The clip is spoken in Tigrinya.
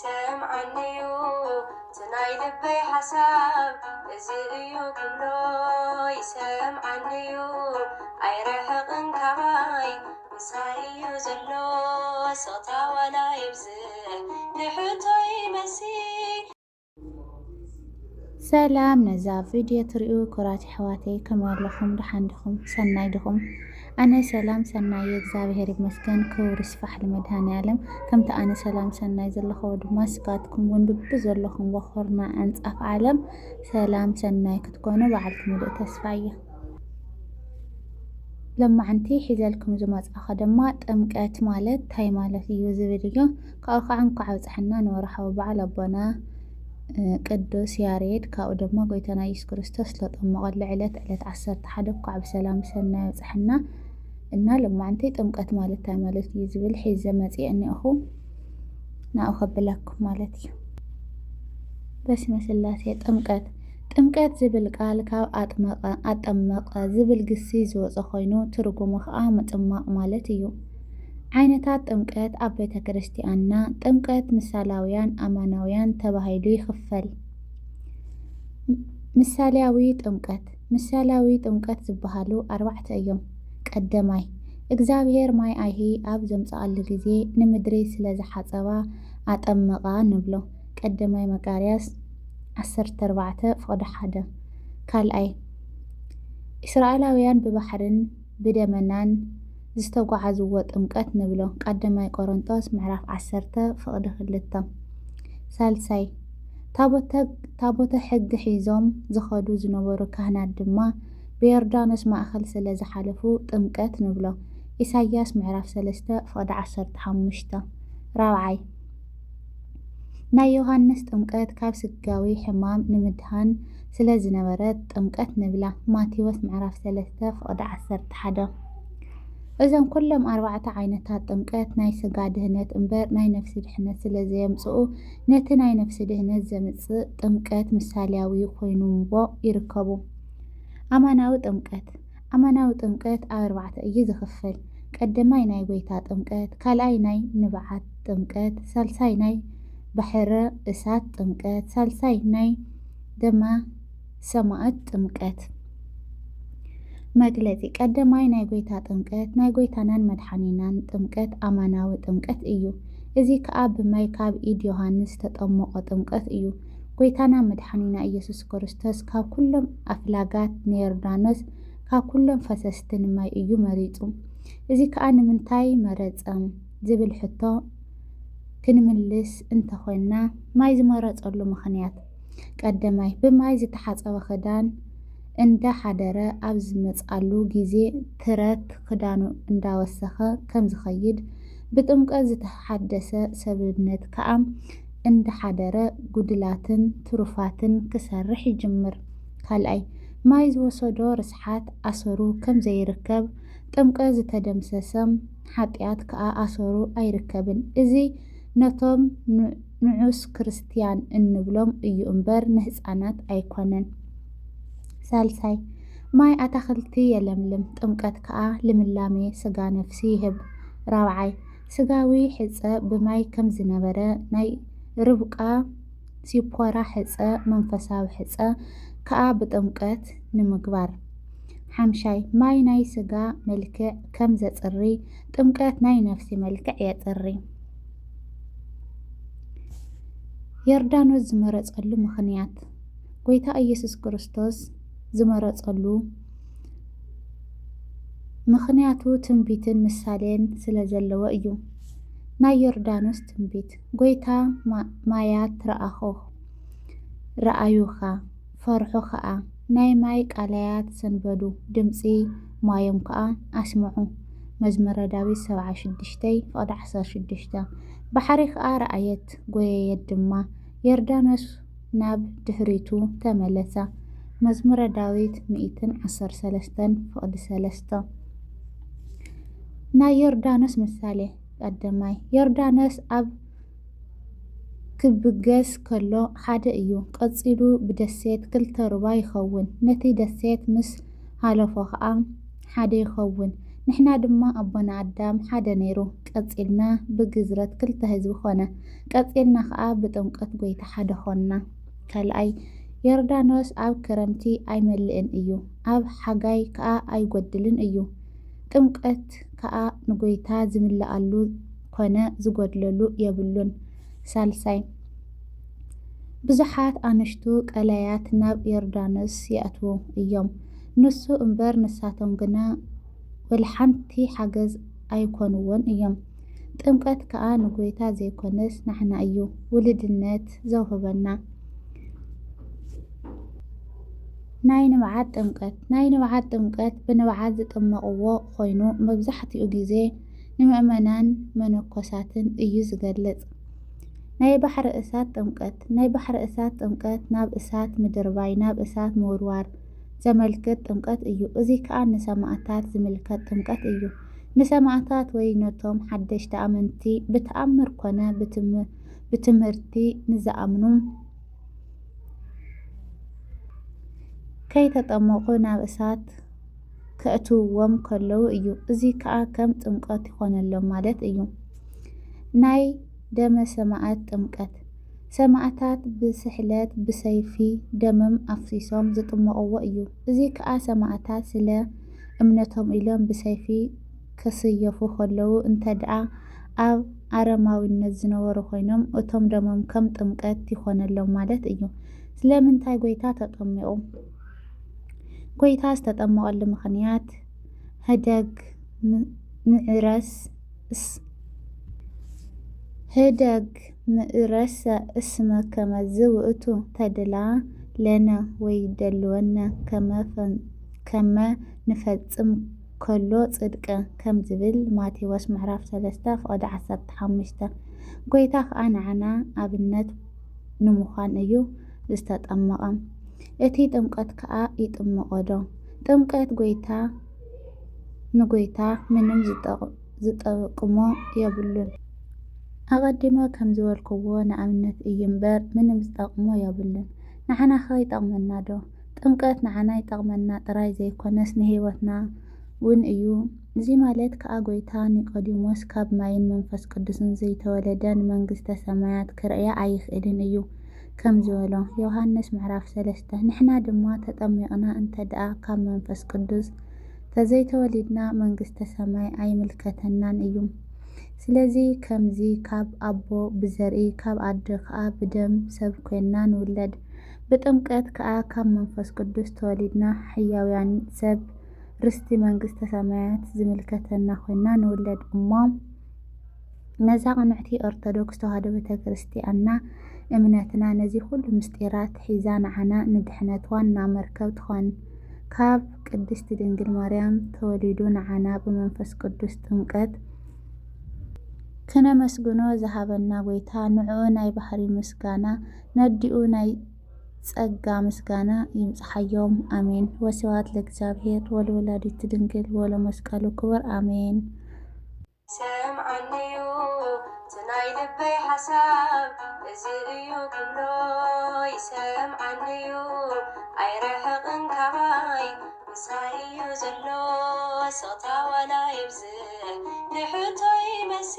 ይሰምዓኒዩ እቲ ናይ ልበይ ሓሳብ፣ እዚ እዩ ክብሎ ይሰምዓኒዩ። ኣይርሕቕን ካባይ፣ ምሳይ እዩ ዘሎ። ስቕታ ዋላ ይብዝሕ፣ ንሕቶይ መሲ ሰላም ነዛ ቪድዮ ትሪኡ ክቡራት ኣሕዋተይ፣ ከመይ ኣለኹም? ደሓን ዲኹም? ሰናይ ዲኹም? ኣነ ሰላም ሰናይ እየ፣ እግዚኣብሔር ይመስገን። ክብሪ ስፋሕ ንመድሃኔ ዓለም። ከምቲ ኣነ ሰላም ሰናይ ዘለኹዎ ድማ፣ ስጋትኩም እውን ብቢ ዘለኹም ወኾርና ኣንጻፍ ዓለም ሰላም ሰናይ ክትኮኑ በዓልቲ ምሉእ ተስፋ እየ። ለማዕንቲ ሒዘልኩም ዝመጻኸ ድማ ጥምቀት ማለት እንታይ ማለት እዩ ዝብል እዩ። ካብኡ ከዓ እንኳዕ ኣብፀሐና ንወርሓዊ በዓል ኣቦና ቅዱስ ያሬድ፣ ካብኡ ድማ ጎይታና ኢየሱስ ክርስቶስ ዝተጠመቐሉ ዕለት፣ ዕለት ዓሰርተ ሓደ እንኳዕ ብሰላም ብሰናይ ኣብፀሐና። እና ለማዕንቲ ጥምቀት ማለት እንታይ ማለት እዩ ዝብል ሒዘ መፅየ እኒኦኹ። ናብኡ ከብለኩም ማለት እዩ። በስመ ስላሴ። ጥምቀት። ጥምቀት ዝብል ቃል ካብ ኣጥመቐ፣ ኣጠመቐ ዝብል ግሲ ዝወፀ ኮይኑ፣ ትርጉሙ ከዓ ምጥማቕ ማለት እዩ። ዓይነታት ጥምቀት ኣብ ቤተ ክርስቲያንና። ጥምቀት ምሳላውያን ኣማናውያን ተባሂሉ ይኽፈል። ምሳሌያዊ ጥምቀት። ምሳሌያዊ ጥምቀት ዝበሃሉ ኣርባዕተ እዮም። ቀደማይ፣ እግዚኣብሔር ማይ ኣይሂ ኣብ ዘምጽኣሉ ግዜ ንምድሪ ስለ ዝሓጸባ ኣጠመቓ ንብሎ። ቀደማይ መቃርያስ ዓሰርተ ኣርባዕተ ፍቕዲ ሓደ። ካልኣይ፣ እስራኤላውያን ብባሕርን ብደመናን ዝተጓዓዝዎ ጥምቀት ንብሎ። ቀደማይ ቆሮንጦስ ምዕራፍ ዓሰርተ ፍቕዲ ክልተ። ሳልሳይ፣ ታቦተ፣ ታቦተ ሕጊ ሒዞም ዝኸዱ ዝነበሩ ካህናት ድማ ብዮርዳኖስ ማእኸል ስለ ዝሓለፉ ጥምቀት ንብሎ። ኢሳይያስ ምዕራፍ ሰለስተ ፍቕዲ ዓሰርተ ሓሙሽተ። ራብዓይ፣ ናይ ዮሃንስ ጥምቀት ካብ ስጋዊ ሕማም ንምድሃን ስለ ዝነበረት ጥምቀት ንብላ። ማቴዎስ ምዕራፍ ሰለስተ ፍቕዲ ዓሰርተ ሓደ። እዞም ኩሎም ኣርባዕተ ዓይነታት ጥምቀት ናይ ስጋ ድህነት እምበር ናይ ነፍሲ ድሕነት ስለ ዘየምጽኡ፣ ነቲ ናይ ነፍሲ ድህነት ዘምጽእ ጥምቀት ምሳሌያዊ ኮይኑምዎ ይርከቡ። ኣማናዊ ጥምቀት። ኣማናዊ ጥምቀት ኣብ ኣርባዕተ እዩ ዝኽፈል። ቀደማይ ናይ ጎይታ ጥምቀት፣ ካልኣይ ናይ ንብዓት ጥምቀት፣ ሳልሳይ ናይ ባሕረ እሳት ጥምቀት፣ ሳልሳይ ናይ ደማ ሰማእት ጥምቀት። መግለጺ። ቀደማይ ናይ ጎይታ ጥምቀት፣ ናይ ጎይታናን መድሓኒናን ጥምቀት ኣማናዊ ጥምቀት እዩ። እዚ ከኣ ብማይ ካብ ኢድ ዮሃንስ ዝተጠመቖ ጥምቀት እዩ። ጎይታና መድሓኒና ኢየሱስ ክርስቶስ ካብ ኩሎም ኣፍላጋት ንዮርዳኖስ፣ ካብ ኩሎም ፈሰስቲ ንማይ እዩ መሪጹ። እዚ ከኣ ንምንታይ መረጸም ዝብል ሕቶ ክንምልስ እንተኾንና፣ ማይ ዝመረጸሉ ምኽንያት፣ ቀደማይ፣ ብማይ ዝተሓጸበ ክዳን እንዳ ሓደረ ኣብ ዝመጽኣሉ ግዜ ትረት ክዳኑ እንዳወሰኸ ከም ዝኸይድ፣ ብጥምቀት ዝተሓደሰ ሰብነት ከኣ እንዳ ሓደረ ጉድላትን ትሩፋትን ክሰርሕ ይጅምር። ካልኣይ፣ ማይ ዝወሰዶ ርስሓት ኣሰሩ ከም ዘይርከብ፣ ጥምቀት ዝተደምሰሰም ሓጢኣት ከኣ ኣሰሩ ኣይርከብን። እዚ ነቶም ን-፣ ንዑስ ክርስትያን እንብሎም እዩ እምበር ንህፃናት ኣይኮነን። ሳልሳይ፣ ማይ ኣታኽልቲ የለምልም፣ ጥምቀት ከኣ ልምላሜ ስጋ ነፍሲ ይህብ። ራብዓይ፣ ስጋዊ ሕጸ ብማይ ከም ዝነበረ ናይ ርብቃ ሲፖራ ሕጸ፣ መንፈሳዊ ሕጸ ከኣ ብጥምቀት ንምግባር። ሓምሻይ፣ ማይ ናይ ስጋ መልክዕ ከም ዘጽሪ፣ ጥምቀት ናይ ነፍሲ መልክዕ የጽሪ። ዮርዳኖስ ዝመረጸሉ ምኽንያት፣ ጎይታ ኢየሱስ ክርስቶስ ዝመረጸሉ ምኽንያቱ ትንቢትን ምሳሌን ስለ ዘለዎ እዩ። ናይ ዮርዳኖስ ትንቢት፣ ጎይታ ማ-፣ ማያት ረኣኹ፣ ረኣዩኻ፣ ፈርሑ ኸኣ፣ ናይ ማይ ቃላያት ሰንበዱ፣ ድምጺ ማዮም ከኣ ኣስምዑ። መዝሙረ ዳዊት ሰብዓ ሽዱሽተ ፍቕዲ ዓሰርተ ሽዱሽተ። ባሕሪ ከኣ ረኣየት፣ ጎየየት ድማ፣ ዮርዳኖስ ናብ ድሕሪቱ ተመለሰ። መዝሙረ ዳዊት ሚእትን ዓሰርተ ሰለስተን ፍቕዲ ሰለስተ። ናይ ዮርዳኖስ ምሳሌ ቀደማይ፣ ዮርዳኖስ ኣብ ክብገስ ከሎ ሓደ እዩ። ቀጺሉ ብደሴት ክልተ ሩባ ይኸውን። ነቲ ደሴት ምስ ሃለፎ ኸኣ ሓደ ይኸውን። ንሕና ድማ ኣቦና ኣዳም ሓደ ነይሩ፣ ቀጺልና ብግዝረት ክልተ ህዝቢ ኾነ፣ ቀጺልና ኸኣ ብጥምቀት ጐይታ ሓደ ኾንና። ካልኣይ፣ ዮርዳኖስ ኣብ ክረምቲ ኣይመልእን እዩ፣ ኣብ ሓጋይ ከኣ ኣይጎድልን እዩ። ጥምቀት ከኣ ንጐይታ ዝምልኣሉ ኮነ ዝጎድለሉ የብሉን። ሳልሳይ፣ ብዙሓት ኣንሽቱ ቀላያት ናብ ዮርዳኖስ ይኣትዉ እዮም፣ ንሱ እምበር ንሳቶም ግና ወላ ሓንቲ ሓገዝ ኣይኮንዎን እዮም። ጥምቀት ከኣ ንጎይታ ዘይኮነስ ንዓና እዩ ውሉድነት ዘውህበና። ናይ ንብዓት ጥምቀት። ናይ ንብዓት ጥምቀት ብንብዓት ዝጥመቕዎ ኮይኑ፣ መብዛሕትኡ ግዜ ንምእመናን መነኮሳትን እዩ ዝገልጽ። ናይ ባሕሪ እሳት ጥምቀት። ናይ ባሕሪ እሳት ጥምቀት ናብ እሳት ምድርባይ፣ ናብ እሳት ምውርዋር ዘመልክት ጥምቀት እዩ። እዚ ከኣ ንሰማእታት ዝምልከት ጥምቀት እዩ። ንሰማእታት ወይ ነቶም ሓደሽቲ ኣመንቲ ብተኣምር ኮነ ብትም-፣ ብትምህርቲ ንዝኣምኑ ከይተጠመቑ ናብ እሳት ከእትውዎም ከለዉ እዩ። እዚ ከኣ ከም ጥምቀት ይኾነሎም ማለት እዩ። ናይ ደመ ሰማእት ጥምቀት። ሰማእታት ብስሕለት ብሰይፊ ደምም ኣፍሲሶም ዝጥመቕዎ እዩ። እዚ ከኣ ሰማእታት ስለ እምነቶም ኢሎም ብሰይፊ ክስየፉ ከለዉ እንተ ደኣ ኣብ ኣረማዊነት ዝነበሩ ኮይኖም፣ እቶም ደሞም ከም ጥምቀት ይኾነሎም ማለት እዩ። ስለምንታይ ጐይታ ተጠሚቑ? ጐይታ ዝተጠመቐሉ ምኽንያት፣ ህደግ ም-፣ ምዕረስ እስ-፣ ህደግ ምእረሰ እስመ ከመዝ ውእቱ ተድላ ለነ ወይ ደልወነ ከመ ፈን-፣ ከመ ንፈጽም ከሎ ጽድቀ ከም ዝብል ማቴዎስ ምዕራፍ ሰለስተ ፍቕዲ ዓሰርተ ሓሙሽተ። ጐይታ ከኣ ንዓና ኣብነት ንምዃን እዩ ዝተጠመቐ። እቲ ጥምቀት ከኣ ይጥምቖ ዶ? ጥምቀት ጐይታ ንጐይታ ምንም ዝጠቕ-፣ ዝጠቅሞ የብሉን። ኣቐዲመ ከም ዝበልክዎ ንኣብነት እዩ እምበር ምንም ዝጠቕሞ የብሉን። ንዓናኸ ይጠቕመና ዶ? ጥምቀት ንዓና ይጠቕመና ጥራይ ዘይኮነስ ንህይወትና እውን እዩ። እዚ ማለት ከኣ ጐይታ ኒቆዲሞስ ካብ ማይን መንፈስ ቅዱስን ዘይተወለደ ንመንግስተ ሰማያት ክርእያ ኣይኽእልን እዩ ከም ዝበሎ ዮሃንስ ምዕራፍ ሰለስተ። ንሕና ድማ ተጠሚቕና እንተ ደኣ ካብ መንፈስ ቅዱስ ተዘይተወሊድና መንግስተ ሰማይ ኣይምልከተናን እዩ። ስለዚ ከምዚ ካብ ኣቦ ብዘርኢ ካብ ኣደ ከኣ ብደም ሰብ ኮይንና ንውለድ። ብጥምቀት ከኣ ካብ መንፈስ ቅዱስ ተወሊድና ሕያውያን ሰብ ርስቲ መንግስተ ሰማያት ዝምልከተና ኮይንና ንውለድ እሞ ነዛ ቅንዕቲ ኦርቶዶክስ ተዋህዶ ቤተ ክርስቲያንና እምነትና ነዚ ኩሉ ምስጢራት ሒዛ ንዓና ንድሕነት ዋና መርከብ ትኾን። ካብ ቅድስቲ ድንግል ማርያም ተወሊዱ ንዓና ብመንፈስ ቅዱስ ጥምቀት ክነመስግኖ ዝሃበና ጐይታ ንዕኡ ናይ ባህሪ ምስጋና ነዲኡ ናይ ጸጋ ምስጋና ይብጽሓዮም። ኣሜን። ወስብሐት ለእግዚኣብሔር ወለወላዲቱ ድንግል ወለመስቀሉ ክቡር። ኣሜን። ይሰምዓኒዩ እቲ ናይ ልበይ ሓሳብ፣ እዚ እዩ ክብሎ ይሰምዓኒዩ። ኣይረሕቕን ካባይ ምሳይ እዩ ዘሎ፣ ስቕታ ዋላ ይብዝሕ ንሕቶይ መሲ